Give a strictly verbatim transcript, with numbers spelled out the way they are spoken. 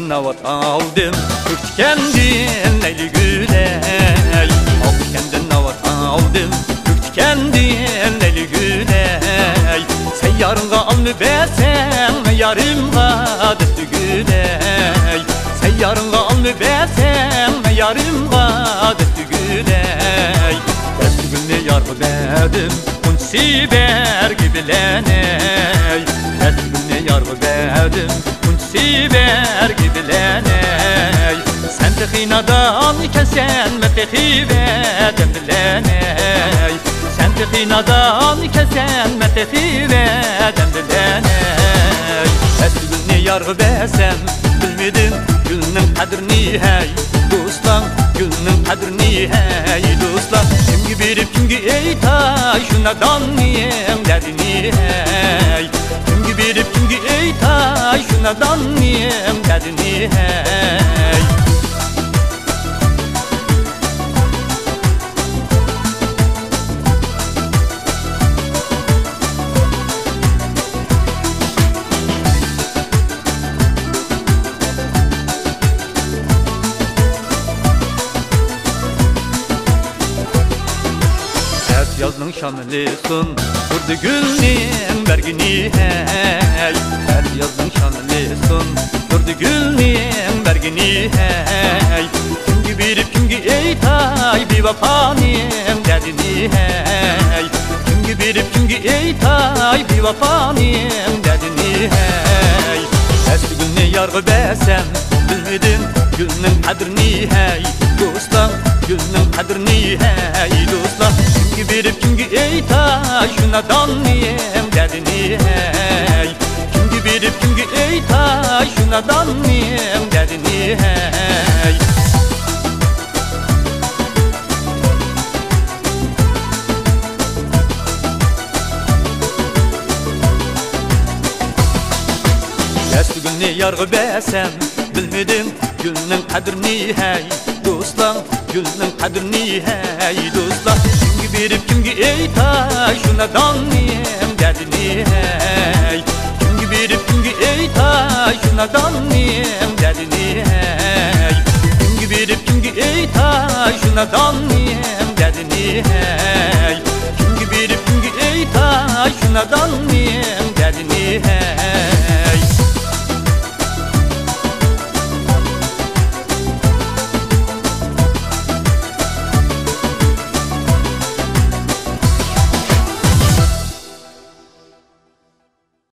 ناۋات ئالدىم كۆك تىكەندىن لەيلىگۈلەي، ئالدى كەندىن ناۋات ئالدىم كۆك تىكەندىن لەيلىگۈلەي. سەن يارىڭغا ئالما بەرسەڭ، مەن يارىمغا دەستىگۈلەي. سەن يارىڭغا ئالما بەرسەڭ، مەن يارىمغا دەستىگۈلەي. دەستىگۈلنى يارغا بەردىم، غۇنچىسى بەرگى بىلەنەي. دەستىگۈلنى يارغا بەردىم، غۇنچىسى بەرگى بىلەنەي. سەن تېخى نادان ئىكەنسەن، مەن تېخى ۋەدەم بىلەنەي. سەن تېخى نادان ئىكەنسەن، مەن تېخى ۋەدەم بىلەنەي. ئەسلى گۈلنى يارغا بەرسەم، بىلمىدىم گۈلنىڭ قەدرىنى ھەي. دوستلار، گۈلنىڭ قەدرىنى ھەي، دوستلار. كىمگە بېرىپ، كىمگە ئېيتاي شۇ ناداننىڭ دەردىنى ھەي. كىمگە بېرىپ، كىمگە ئېيتاي شۇ ناداننىڭ دەردىنى ھەي. ئەتىيازنىڭ شامىلى سۇن، تۇردى گۈلنىڭ بەرگىنى ھەي. ئەتىيازنىڭ شامىلى سۇن، تۇردى گۈلنىڭ بەرگىنى ھەي. كىمگە بېرىپ، كىمگە ئېيتاي بىۋاپانىڭ دەردىنى ھەي. كىمگە بېرىپ، كىمگە ئېيتاي بىۋاپانىڭ دەردىنى ھەي. ئەسلى گۈلنى يارغا بەرسەم، بىلمىدىم گۈلنىڭ قەدرىنى ھەي. دوستلار، گۈلنىڭ قەدرىنى ھەي، دوستلار. كىمگە بېرىپ، كىمگە ئېيتاي شۇ ناداننىڭ دەردىنى ھەي. كىمگە بېرىپ، كىمگە ئېيتاي شۇ ناداننىڭ دەردىنى ھەي. ئەسلى گۈلنى يارغا بەرسەم، بىلمىدىم گۈلنىڭ قەدرىنى ھەي، دوستلار، گۈلنىڭ قەدرىنى ھەي، دوستلار. كىمگە بېرىپ، كىمگە ئېيتاي شۇ ناداننىڭ دەردىنى ھەي. كىمگە بېرىپ، كىمگە ئېيتاي شۇ ناداننىڭ دەردىنى ھەي. كىمگە بېرىپ، كىمگە ئېيتاي شۇ ناداننىڭ دەردىنى ھەي. كىمگە بېرىپ، كىمگە ئېيتاي شۇ ناداننىڭ دەردىنى ھەي.